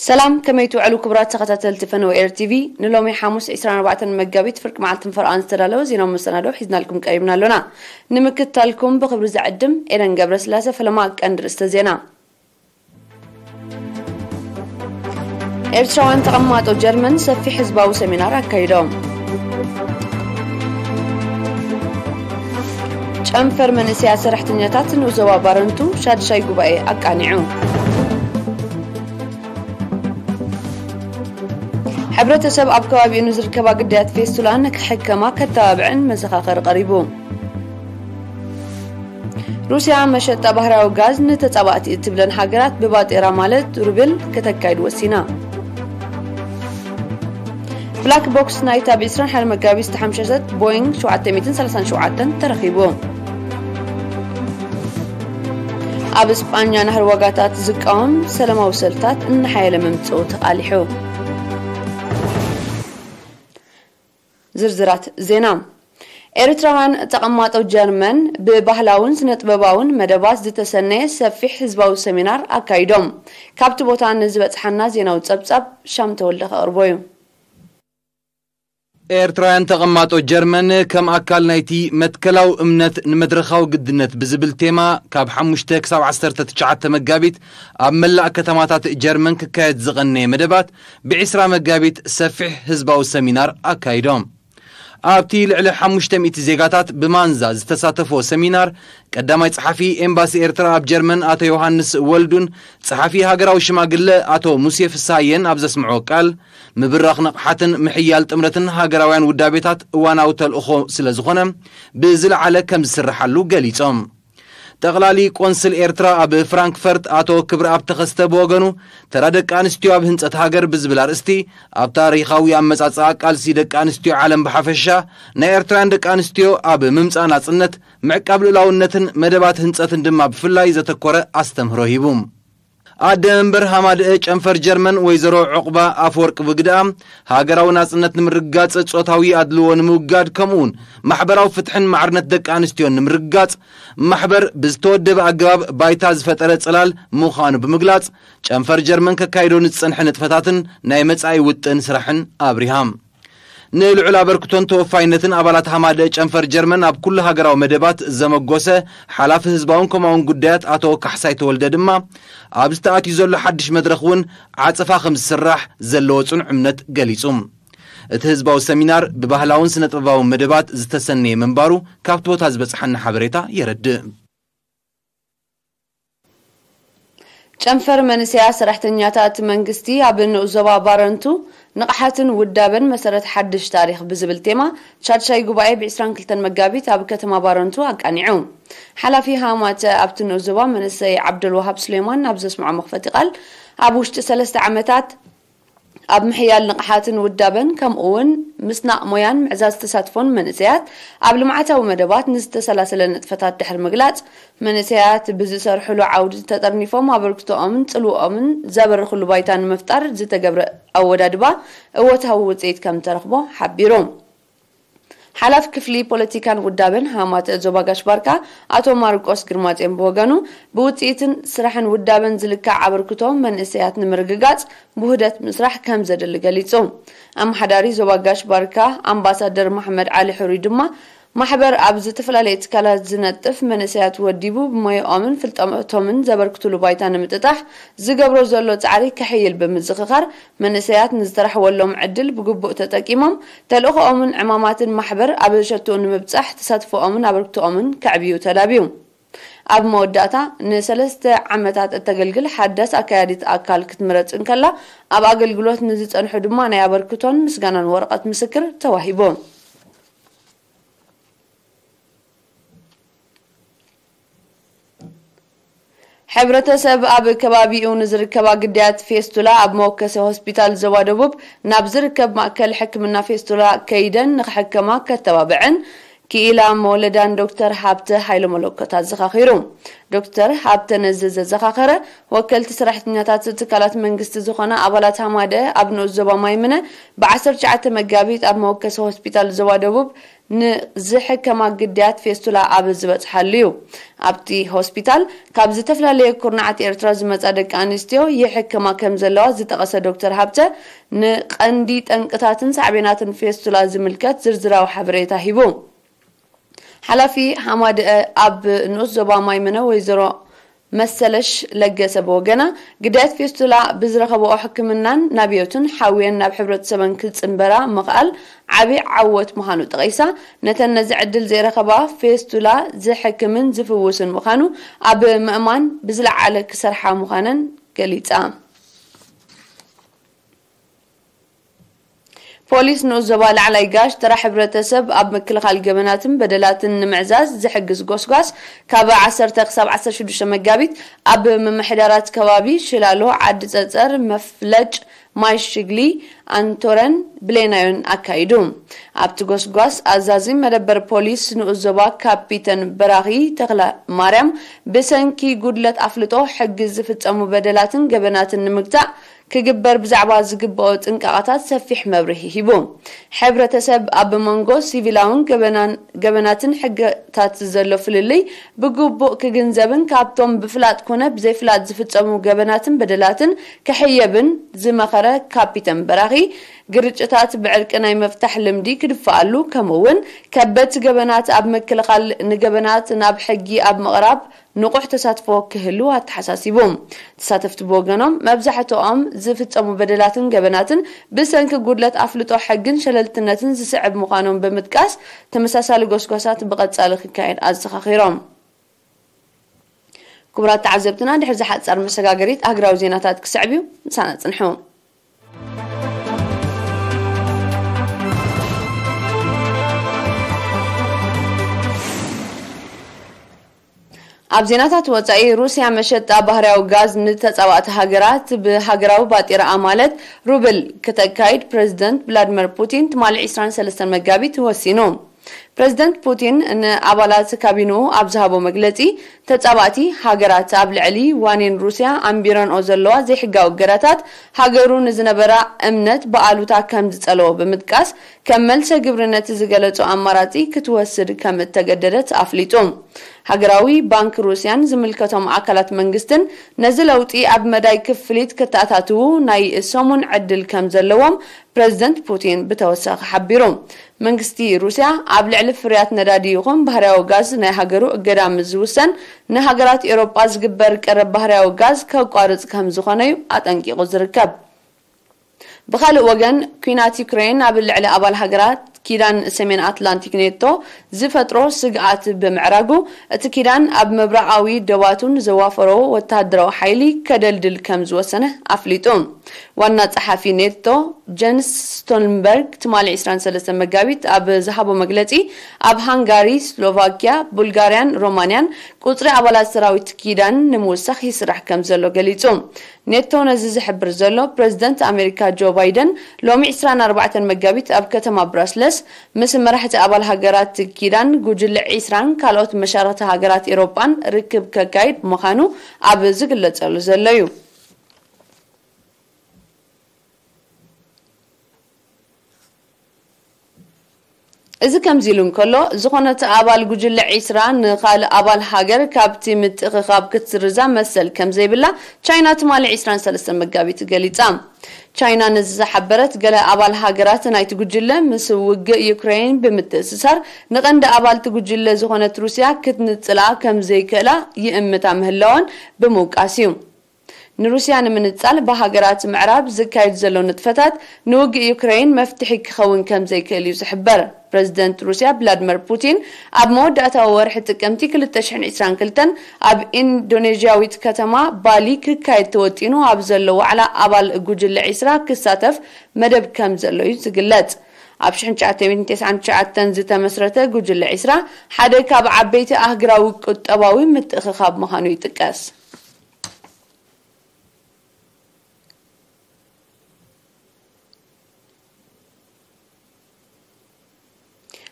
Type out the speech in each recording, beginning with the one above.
ሰላም፣ ከመይ ትውዕሉ ክቡራት ተኸታተልቲ ፈነወ ኤር ቲቪ? ንሎሚ ሓሙስ ዕስራን ኣርባዕተን መጋቢት ፍርቂ መዓልትን ፈርቓን ዝተዳለወ ዜናዊ መሰናዶ ሒዝናልኩም ቀሪብና ኣሎና። ንምክትታልኩም ብኽብሪ ዝዕድም ኤደን ገብረስላሴ። ፈለማ ቀንዲ ርእስተ ዜና። ኤርትራውያን ተቐማጦ ጀርመን ሰፊሕ ህዝባዊ ሰሚናር ኣካይዶም። ጨንፈር መንእሰያት ሰራሕተኛታት ንኡስ ዞባ ባረንቱ ሻድሻይ ጉባኤ ኣቃኒዑ። ሕብረተሰብ ኣብ ከባቢኡ ንዝርከባ ግዳያት ፌስቱላ ንክሕከማ ከተባብዕን መዘኻኸሪ ቀሪቡ። ሩስያ መሸጣ ባህራዊ ጋዝ ንተጻባእቲ እትብለን ሃገራት ብባጤራ ማለት ሩብል ከተካይድ ወሲና። ብላክ ቦክስ ናይታ ብ ዕስራን ሓደን መጋቢት ዝተሓምሸሸት ቦይንግ ሸውዓተ ሚእትን ሰላሳን ሸውዓተን ተረኺቡ። ኣብ እስጳኛ ናህሪ ዋጋታት ዝቃወም ሰላማዊ ሰልፍታት እናሓየለ ምምጽኡ ተቓሊሑ። ዝርዝራት ዜና። ኤርትራውያን ተቐማጦ ጀርመን ብባህላውን ስነ-ጥበባውን መደባት ዝተሰነየ ሰፊሕ ህዝባዊ ሰሚናር ኣካይዶም። ካብቲ ቦታ ንዝበጽሓና ዜናዊ ጸብጻብ ሻም ተወልደ ከቕርቦ እዩ። ኤርትራውያን ተቐማጦ ጀርመን ከም ኣካል ናይቲ መትከላዊ እምነት ንመድረኻዊ ግድነት ብዝብል ቴማ ካብ ሓሙሽተ ክሳብ ዓሰርተ ትሽዓተ መጋቢት ኣብ መላእ ከተማታት ጀርመን ክካየድ ዝቐነየ መደባት ብ ዕስራ መጋቢት ሰፊሕ ህዝባዊ ሰሚናር ኣካይዶም። ኣብቲ ልዕሊ ሓሙሽተ ሚእቲ ዜጋታት ብማንዛ ዝተሳተፎ ሰሚናር ቀዳማይ ጸሓፊ ኤምባሲ ኤርትራ ኣብ ጀርመን ኣቶ ዮሃንስ ወልዱን ጸሓፊ ሃገራዊ ሽማግለ ኣቶ ሙሴ ፍስሃየን ኣብ ዘስምዕዎ ቃል ምብራኽ ንቕሓትን ምሕያል ጥምረትን ሃገራውያን ውዳቤታት እዋናዊ ተልእኾ ስለ ዝኾነ ብዝለዓለ ከም ዝስርሓሉ ገሊጾም። ጠቕላሊ ቆንስል ኤርትራ ኣብ ፍራንክፈርት ኣቶ ክብረኣብ ተኸስተ ብወገኑ ተራ ደቂ ኣንስትዮ ኣብ ህንጸት ሃገር ብዝብል ኣርእስቲ ኣብ ታሪኻዊ ኣመጻጽኣ ቃልሲ ደቂ ኣንስትዮ ዓለም ብሓፈሻ ናይ ኤርትራውያን ደቂ ኣንስትዮ ኣብ ምምጻእ ናጽነት ምዕቃብ ልኡላውነትን መደባት ህንጸትን ድማ ብፍላይ ዘተኮረ ኣስተምህሮ ሂቡ። ኣደ መንበር ሃማደአ ጨንፈር ጀርመን ወይዘሮ ዑቕባ ኣፈወርቂ ብግደኣ ሃገራዊ ናጽነት ንምርግጋጽ ጾታዊ ኣድልዎ ንምውጋድ ከምኡውን ማሕበራዊ ፍትሕን ማዕርነት ደቂ ኣንስትዮን ንምርግጋጽ ማሕበር ብዝተወደበ ኣገባብ ባይታ ዝፈጠረ ጽላል ምዃኑ ብምግላጽ ጨንፈር ጀርመን ከካይዶ ንዝጸንሐ ንጥፈታትን ናይ መጻኢ ውጥን ስራሕን ኣብሪሃ። ንልዑል ኣበርክቶን ተወፋይነትን ኣባላት ሃማደእ ጨንፈር ጀርመን ኣብ ኩሉ ሃገራዊ መደባት ዘመጎሰ ሓላፊ ህዝባውን ኮማውን ጉዳያት ኣቶ ካሕሳይ ተወልደ ድማ ኣብዚ ተኣትዩ ዘሎ ሓድሽ መድረኽ እውን ዓጸፋ ከም ዝስራሕ ዘለዎ ጽኑዕ እምነት ገሊጹ። እቲ ህዝባዊ ሰሚናር ብባህላውን ስነ-ጥበባውን መደባት ዝተሰነየ ምንባሩ ካብቲ ቦታ ዝበጽሓና ሓበሬታ የረድእ። ጨንፈር መንእሰያት ሰራሕተኛታት መንግስቲ ኣብ ንኡስ ዞባ ባረንቱ ንቕሓትን ውዳበን መሰረት ሓድሽ ታሪኽ ብዝብል ቴማ ሻድሻይ ጉባኤ ብ ዕስራን ክልተን መጋቢት ኣብ ከተማ ባረንቱ ኣቃኒዑ። ሓላፊ ሃማተ ኣብቲ ንኡስ ዞባ መንእሰይ ዓብደልዋሃብ ሱሌማን ኣብ ዘስምዖ መኽፈቲ ቃል ኣብ ውሽጢ ሰለስተ ዓመታት ኣብ ምሕያል ንቕሓትን ውዳበን ከምኡ እውን ምስናቕ ሞያን ምዕዛዝ ተሳትፎን መንእሰያት ኣብ ልምዓታዊ መደባት ንዝተሰላሰለ ንጥፈታት ድሕሪ ምግላጽ መንእሰያት ብዝሰርሕሉ ዓውዲ ተጠርኒፎም ኣበርክቶኦምን ጽልውኦምን ዘበርኽሉ ባይታ ንምፍጣር ዝተገብረ ኣወዳድባ እወታዊ ውጽኢት ከም ተረኽቦ ሓቢሩ። ሓላፍ ክፍሊ ፖለቲካን ውዳበን ሃማተ ዞባ ጋሽ ባርካ ኣቶ ማርቆስ ግርማጽዮን ብወገኑ ብውጽኢትን ስራሕን ውዳበን ዝልካዕ ኣበርክቶ መንእሰያት ንምርግጋጽ ብውህደት ምስራሕ ከም ዘድሊ ገሊጹ። ኣመሓዳሪ ዞባ ጋሽ ባርካ ኣምባሳደር መሓመድ ዓሊ ሕሩይ ድማ ማሕበር ኣብ ዝተፈላለየ ትካላት ዝነጥፍ መንእሰያት ወዲቡ ብሞያኦምን ፍልጠቶምን ዘበርክትሉ ባይታ ንምጥጣሕ ዝገብሮ ዘሎ ጻዕሪ ከሕይል ብምዝኽኻር መንእሰያት ንዝተራሕወሎም ዕድል ብግቡእ ተጠቂሞም ተልእኾኦምን ዕማማትን ማሕበር ኣብ ሸትኡ ንምብጻሕ ተሳትፎኦምን ኣበርክቶኦምን ከዕብዩ ተላብዩ። ኣብ መወዳእታ ንሰለስተ ዓመታት እተገልግል ሓዳስ ኣካያዲት ኣካል ክትምረጽ እንከላ ኣብ ኣገልግሎት ንዝጸንሑ ድማ ናይ ኣበርክቶን ምስጋናን ወረቐት ምስክር ተዋሂቡ። ሕብረተሰብ ኣብ ከባቢኡ ንዝርከባ ግዳያት ፌስቱላ ኣብ መወከሲ ሆስፒታል ዞባ ደቡብ ናብ ዝርከብ ማእከል ሕክምና ፌስቱላ ከይደን ንክሕከማ ከተባብዐን ክኢላ መወለዳን ዶክተር ሃብተ ሃይለ መለኮት ኣዘኻኺሩ። ዶክተር ሃብተ ነዚ ዘዘኻኸረ፣ ወከልቲ ሰራሕተኛታት ትካላት መንግስቲ ዝኾነ ኣባላት ሃማደ ኣብ ንኡስ ዞባ ማይምነ ብ19 መጋቢት ኣብ መወከሲ ሆስፒታል ዞባ ደቡብ ንዝሕከማ ግዳያት ፌስቱላ ኣብ ዝበጽሓሉ እዩ። ኣብቲ ሆስፒታል ካብ ዝተፈላለየ ኩርናዓት ኤርትራ ዝመጻ ደቂ ኣንስትዮ ይሕከማ ከም ዘለዋ ዝጠቐሰ ዶክተር ሃብተ፣ ንቐንዲ ጠንቅታትን ሳዕቤናትን ፌስቱላ ዝምልከት ዝርዝራዊ ሓበሬታ ሂቡ። ሓላፊ ሃማደአ ኣብ ንኡስ ዞባ ማይመነ ወይዘሮ መሰለሽ ለገሰ ብወገና፣ ግዳያት ፌስቱላ ብዝረኸብኦ ሕክምናን ናብዮትን ሓውየን ናብ ሕብረተሰበን ክጽንበራ ምኽኣል ዓቢ ዓወት ምዃኑ ጠቒሳ፣ ነተን ነዚ ዕድል ዘይረኸባ ፌስቱላ ዝሕክምን ዝፍውስን ምዃኑ ኣብ ምእማን ብዝለዓለ ክሰርሓ ምዃነን ገሊጻ። ፖሊስ ንኡስ ዞባ ላዕላይ ጋሽ ተራ ሕብረተሰብ ኣብ ምክልኻል ገበናትን በደላትን ንምዕዛዝ ዝሕግዝ ጎስጓስ ካብ 10 ክሳብ 16 መጋቢት ኣብ ምምሕዳራት ከባቢ ሽላሎ፣ ዓዲ ጸጸር፣ መፍለጭ፣ ማይ ሽግሊ፣ ኣንቶረን ብሌናዮን ኣካይዱ። ኣብቲ ጎስጓስ ኣዛዚ መደበር ፖሊስ ንኡስ ዞባ ካፒተን በራኺ ተኽለ ማርያም ብሰንኪ ጉድለት ኣፍልጦ ሕጊ ዝፍጸሙ በደላትን ገበናትን ንምግታእ ክግበር ብዛዕባ ዝግብኦ ጥንቃቐታት ሰፊሕ መብርሂ ሂቡ። ሕብረተሰብ ኣብ መንጎ ሲቪላውን ገበናን፣ ገበናትን ሕግታት ዘሎ ፍልልይ ብግቡእ ክግንዘብን ካብቶም ብፍላጥ ኮነ ብዘይፍላጥ ዝፍጸሙ ገበናትን በደላትን ክሕየብን ዝመኸረ ካፒተን በራኺ፣ ግርጭታት ብዕርቂ ናይ መፍታሕ ልምዲ ክድፈኣሉ፣ ከምኡ እውን ከበድቲ ገበናት ኣብ ምክልኻል፣ ንገበናት ናብ ሕጊ ኣብ ምቕራብ ንቑሕ ተሳትፎ ክህሉ ኣተሓሳሲቡ። ተሳተፍቲ ብወገኖም፣ መብዛሕትኦም ዝፍጸሙ በደላትን ገበናትን ብሰንኪ ጉድለት ኣፍልጦ ሕግን ሸለልትነትን ዝስዕብ ምዃኖም ብምጥቃስ፣ ተመሳሳሊ ጎስጓሳት ብቐጻሊ ክካየድ ኣዘኻኺሮም። ክቡራት ተዓዘብትና፣ ድሕሪ ዝሓጻር መሰጋገሪት ኣህግራዊ ዜናታት ክስዕብ እዩ። ምሳና ጽንሑ። ኣብ ዜናታት ወጻኢ፣ ሩስያ መሸጣ ባህርያዊ ጋዝ ንተጻባእቲ ሃገራት ብሃገራዊ ባጤራኣ ማለት ሩብል ክተካይድ ፕረዚደንት ቭላድሚር ፑቲን ትማሊ 23 መጋቢት ወሲኑ። ፕረዚደንት ፑቲን ንኣባላት ካቢንኡ ኣብ ዝሃቦ መግለጺ፣ ተጻባእቲ ሃገራት ኣብ ልዕሊ ዋኒን ሩስያ ኣንቢረንኦ ዘለዋ ዘይሕጋዊ እገዳታት፣ ሃገሩ ንዝነበራ እምነት ብኣሉታ ከም ዝጸለዎ ብምጥቃስ፣ ከም መልሰ ግብሪ ነቲ ዝገለጾ ኣማራጺ ክትወስድ ከም እተገደደት ኣፍሊጡ። ሃገራዊ ባንክ ሩስያን ዝምልከቶም ኣካላት መንግስትን ነዚ ለውጢ ኣብ መዳይ ክፍሊት ክተኣታትዉ ናይ ሰሙን ዕድል ከም ዘለዎም ፕረዚደንት ፑቲን ብተወሳኺ ሓቢሩ። መንግስቲ ሩስያ ኣብ ልዕሊ ፍርያት ነዳዲ ይኹን ባህርያዊ ጋዝ ናይ ሃገሩ እገዳ ምስ ዝውሰን፣ ንሃገራት ኤውሮጳ ዝግበር ቀረብ ባህርያዊ ጋዝ ከቋርጽ ከም ዝኾነ እዩ ኣጠንቂቑ ዝርከብ። ብኻልእ ወገን፣ ኲናት ዩክሬን ኣብ ልዕሊ ኣባል ሃገራት ኪዳን ሰሜን ኣትላንቲክ ኔቶ ዝፈጥሮ ስግኣት ብምዕራጉ፣ እቲ ኪዳን ኣብ ምብራቓዊ ዶባቱ ንዘዋፈሮ ወተሃደራዊ ሓይሊ ከደልድል ከም ዝወሰነ ኣፍሊጡ። ዋና ጸሓፊ ኔቶ ጀንስ ስቶልንበርግ ትማሊ 23 መጋቢት ኣብ ዝሃቦ መግለጺ፣ ኣብ ሃንጋሪ፣ ስሎቫኪያ፣ ቡልጋርያን ሮማንያን ቁጽሪ ኣባላት ሰራዊት ኪዳን ንምውሳኽ ይስራሕ ከም ዘሎ ገሊጹ። ኔቶ ነዚ ዝሕብር ዘሎ፣ ፕረዚደንት ኣሜሪካ ጆ ባይደን ሎሚ 24 መጋቢት ኣብ ከተማ ብራስለስ ምስ መራሕቲ ኣባል ሃገራት ኪዳን፣ ጉጅለ 20ን ካልኦት መሻርኽቲ ሃገራት ኤውሮጳን ርክብ ከካይድ ምዃኑ ኣብ ዝግለጸሉ ዘሎ እዩ። እዚ ከምዚ ኢሉ እንከሎ፣ ዝኾነት ኣባል ጉጅለ 20 ንኻልእ ኣባል ሃገር ካብቲ ምትእኽኻብ ክትስርዛ መሰል ከም ዘይብላ ቻይና ትማሊ 23 መጋቢት ገሊጻ። ቻይና ነዚ ዝሓበረት፣ ገለ ኣባል ሃገራት ናይቲ ጉጅለ ምስ ውግእ ዩክሬን ብምትእስሳር፣ ንቐንዲ ኣባልቲ ጉጅለ ዝኾነት ሩስያ ክትንጽላ ከም ዘይክእላ ይእምታ ምህላወን ብምውቃስ እዩ። ንሩስያ ንምንጻል ብሃገራት ምዕራብ ዝካየድ ዘሎ ንጥፈታት፣ ንውግእ ዩክሬን መፍትሒ ክኸውን ከም ዘይክእል እዩ ዝሕበር። ፕረዚደንት ሩስያ ቭላድመር ፑቲን፣ ኣብ መወዳእታዊ ወርሒ ጥቅምቲ 2022 ኣብ ኢንዶኔዥያዊት ከተማ ባሊ ክካየድ ተወጢኑ ኣብ ዘሎ ዋዕላ ኣባል ጉጅለ 20 ክሳተፍ መደብ ከም ዘሎ እዩ ዝግለጽ። ኣብ 1999 ዝተመስረተ ጉጅለ 20፣ ሓደ ካብ ዓበይቲ ኣህግራዊ ቁጠባዊ ምትእኽኻብ ምዃኑ ይጥቀስ።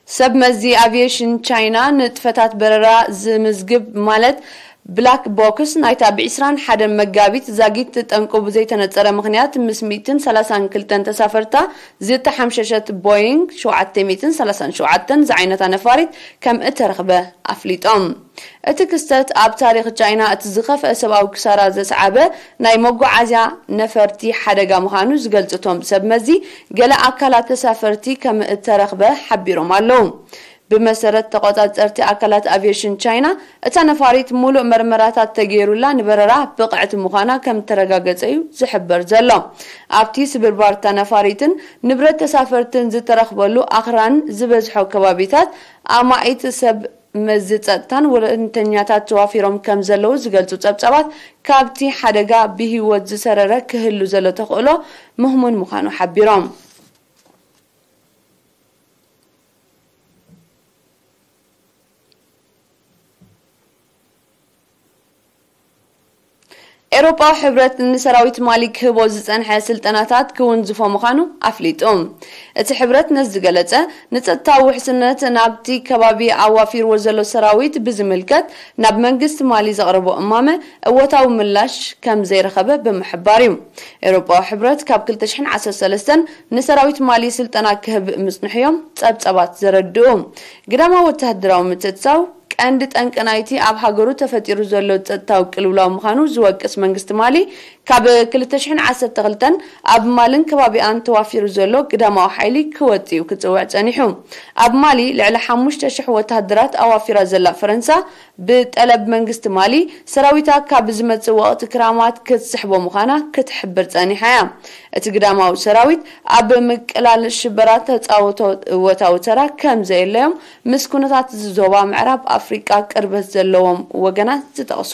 ሰብ መዚ ኣቪየሽን ቻይና ንጥፈታት በረራ ዝምዝግብ፣ ማለት ብላክ ቦክስ፣ ናይታ ብ ዕስራን ሓደን መጋቢት ዛጊት ጠንቁ ብዘይተነጸረ ምኽንያት ምስ ሚእትን ሰላሳን ክልተን ተሳፈርታ ዝተሓምሸሸት ቦይንግ ሸውዓተ ሚእትን ሰላሳን ሸውዓተን ዝዓይነታ ነፋሪት ከም እተረኽበ ኣፍሊጦም። እቲ ክስተት ኣብ ታሪኽ ቻይና እቲ ዝኸፍአ ሰብኣዊ ክሳራ ዘስዓበ ናይ መጓዓዝያ ነፈርቲ ሓደጋ ምዃኑ ዝገልጹ እቶም ሰብ መዚ፣ ገለ ኣካላት ተሳፈርቲ ከም እተረኽበ ሓቢሮም ኣለዉ። ብመሰረት ተቖጻጸርቲ ኣካላት ኣቪየሽን ቻይና፣ እታ ነፋሪት ሙሉእ መርመራታት ተገይሩላ ንበረራ ብቕዕቲ ምዃና ከም እተረጋገጸ እዩ ዝሕበር ዘሎ። ኣብቲ ስብርባር እታ ነፋሪትን ንብረት ተሳፈርትን ዝተረኽበሉ ኣኽራን ዝበዝሖ ከባቢታት፣ ኣማኢት ሰብ መዚ ጸጥታን ወለንተኛታት ተዋፊሮም ከም ዘለዉ ዝገልጹ ጸብጻባት፣ ካብቲ ሓደጋ ብህይወት ዝሰረረ ክህሉ ዘሎ ተኽእሎ ምህሙን ምዃኑ ሓቢሮም። ኤውሮጳዊ ሕብረት ንሰራዊት ማሊ ክህቦ ዝጸንሐ ስልጠናታት ክውንዝፎ ምዃኑ ኣፍሊጡ። እቲ ሕብረት ነዚ ዝገለጸ፣ ንጸጥታዊ ውሕስነት ናብቲ ከባቢ ኣዋፊርዎ ዘሎ ሰራዊት ብዝምልከት ናብ መንግስቲ ማሊ ዘቕረቦ እማመ እወታዊ ምላሽ ከም ዘይረኸበ ብምሕባር እዩ። ኤውሮጳዊ ሕብረት ካብ ክልተ ሽሕን ዓሰርተ ሰለስተን ንሰራዊት ማሊ ስልጠና ክህብ ምጽንሑ እዮም ጸብጻባት ዘረድኡ። ግዳማዊ ወተሃደራዊ ምትእትታው ቀንዲ ጠንቂ ናይቲ ኣብ ሃገሩ ተፈጢሩ ዘሎ ጸጥታዊ ቅልውላው ምዃኑ ዝወቅስ መንግስቲ ማሊ፣ ካብ ክልተ ሽሕን ዓሰርተ ክልተን ኣብ ማልን ከባቢኣን ተዋፊሩ ዘሎ ግዳማዊ ሓይሊ ክወጽእ እዩ ክጽውዕ ጸኒሑ። ኣብ ማሊ ልዕሊ ሓሙሽተ ሽሕ ወተሃደራት ኣዋፊራ ዘላ ፈረንሳ፣ ብጠለብ መንግስቲ ማሊ፣ ሰራዊታ ካብ ዝመጽእ ወቕቲ ክራማት ክትስሕቦ ምዃና ክትሕብር ጸኒሓ እያ። እቲ ግዳማዊ ሰራዊት ኣብ ምቅላል ሽበራ ተጻወቶ እወታዊ ተራ ከም ዘየለዮም ምስ ኩነታት እዚ ዞባ ምዕራብ ኣፍሪቃ ቅርበት ዘለዎም ወገናት ዝጠቕሱ።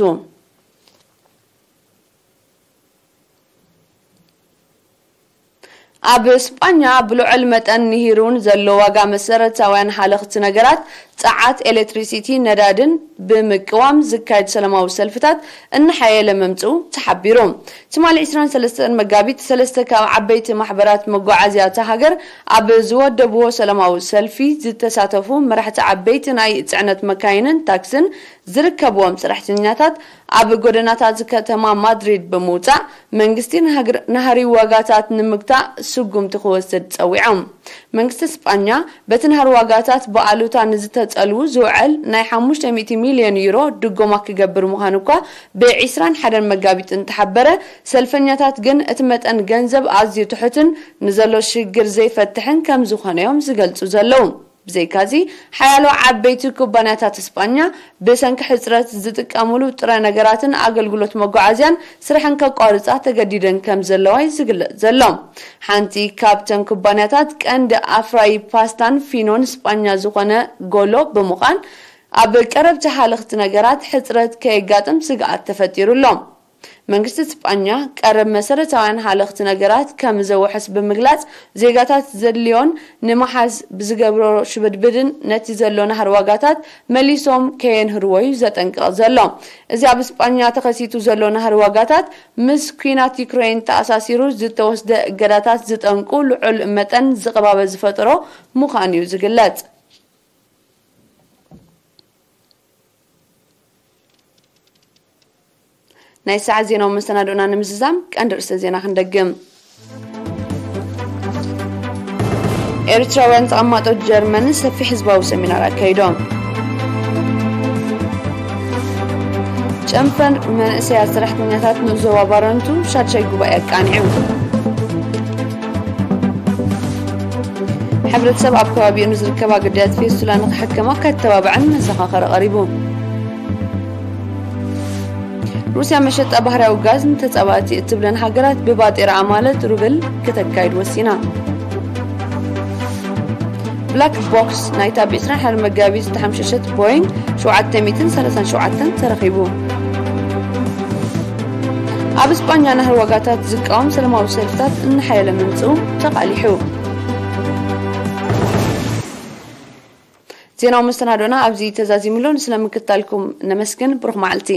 ኣብ ስጳኛ ብልዑል መጠን ንሂሩን ዘሎ ዋጋ መሰረታውያን ሃለኽቲ ነገራት፣ ጸዓት፣ ኤሌክትሪሲቲ፣ ነዳድን ብምቅዋም ዝካየድ ሰላማዊ ሰልፍታት እናሓየለ ምምጽኡ ተሓቢሩ። ትማሊ ዕስራን ሰለስተን መጋቢት፣ ሰለስተ ካብ ዓበይቲ ማሕበራት መጓዓዝያ እታ ሃገር ኣብ ዝወደብዎ ሰላማዊ ሰልፊ ዝተሳተፉ መራሕቲ ዓበይቲ ናይ ጽዕነት መካይንን ታክስን ዝርከብዎም ሰራሕተኛታት ኣብ ጎደናታት ከተማ ማድሪድ ብምውጻእ፣ መንግስቲ ንሃግር-፣ ናህሪ ዋጋታት ንምግታእ ስጉምቲ ክወስድ ጸዊዖም። መንግስቲ ስጳኛ በቲ ናህሪ ዋጋታት ብኣሉታ ንዝተጸልዉ ዝውዕል ናይ ሓሙሽተ ሚእቲ ሚልዮን ዩሮ ድጎማ ክገብር ምዃኑ እኳ ብዕስራን ሓደን መጋቢት እንተሓበረ፣ ሰልፈኛታት ግን እቲ መጠን ገንዘብ ኣዝዩ ትሑትን ንዘሎ ሽግር ዘይፈትሕን ከም ዝኾነ እዮም ዝገልጹ ዘለዉ። ብዘይካዚ፣ ሓያሎ ዓበይቲ ኩባንያታት ስጳኛ ብሰንኪ ሕጽረት ዝጥቀምሉ ጥረ ነገራትን ኣገልግሎት መጓዓዝያን ስርሐን ከቋርጻ ተገዲደን ከም ዘለዋ እዩ ዝግለጽ ዘሎ። ሓንቲ ካብተን ኩባንያታት ቀንዲ ኣፍራዪ ፓስታን ፊኖን ስጳኛ ዝኾነ ጎሎ ብምዃን፣ ኣብ ቀረብቲ ሃለኽቲ ነገራት ሕጽረት ከየጋጥም ስግኣት ተፈጢሩ ኣሎ። መንግስቲ ስጳኛ ቀረብ መሰረታውያን ሃለኽቲ ነገራት ከም ዘውሕስ ብምግላጽ፣ ዜጋታት ዘድልዮን ንምሓዝ ብዝገብሮ ሽብድብድን ነቲ ዘሎ ናህሪ ዋጋታት መሊሶም ከየንህርዎ እዩ ዘጠንቅቕ ዘሎ። እዚ ኣብ ስጳኛ ተኸሲቱ ዘሎ ናህሪ ዋጋታት ምስ ኲናት ዩክሬን ተኣሳሲሩ ዝተወስደ እገዳታት ዝጠንቁ ልዑል መጠን ዝቕባበ ዝፈጠሮ ምዃኑ እዩ ዝግለጽ። ናይ ሰዓት ዜናዊ መሰናዶና ንምዝዛም ቀንዲ ርእሰ ዜና ክንደግም። ኤርትራውያን ተቐማጦ ጀርመን ሰፊሕ ህዝባዊ ሰሚናር ኣካይዶም። ጨንፈር መንእሰያት ሰራሕተኛታት ንኡስ ዞባ ባረንቱ ሻድሻይ ጉባኤ ኣቃኒዑ። ሕብረተሰብ ኣብ ከባቢኡ ንዝርከባ ግዳያት ፌስቱላ ንኽሕከማ ከተባብዐን መዘኻኸሪ ቀሪቡ። ሩስያ መሸጣ ባህርያዊ ጋዝ ንተጻባእቲ እትብለን ሃገራት ብባጤራ ኣማለት ሩብል ክተካይድ ወሲና። ብላክ ቦክስ ናይታ ብ ዕስራን ሓደን መጋቢት ዝተሓምሸሸት ቦይንግ ሸውዓተ ሚእትን ሰላሳን ሸውዓተን ተረኺቡ። ኣብ እስጳኛ ናህሪ ዋጋታት ዝቃወም ሰላማዊ ሰልፍታት እናሓየለ ምምጽኡ ተቓሊሑ። ዜናዊ መሰናዶና ኣብዚ ተዛዚሙ ኣሎ። ንስለ ምክታልኩም ነመስግን። ብሩኽ መዓልቲ።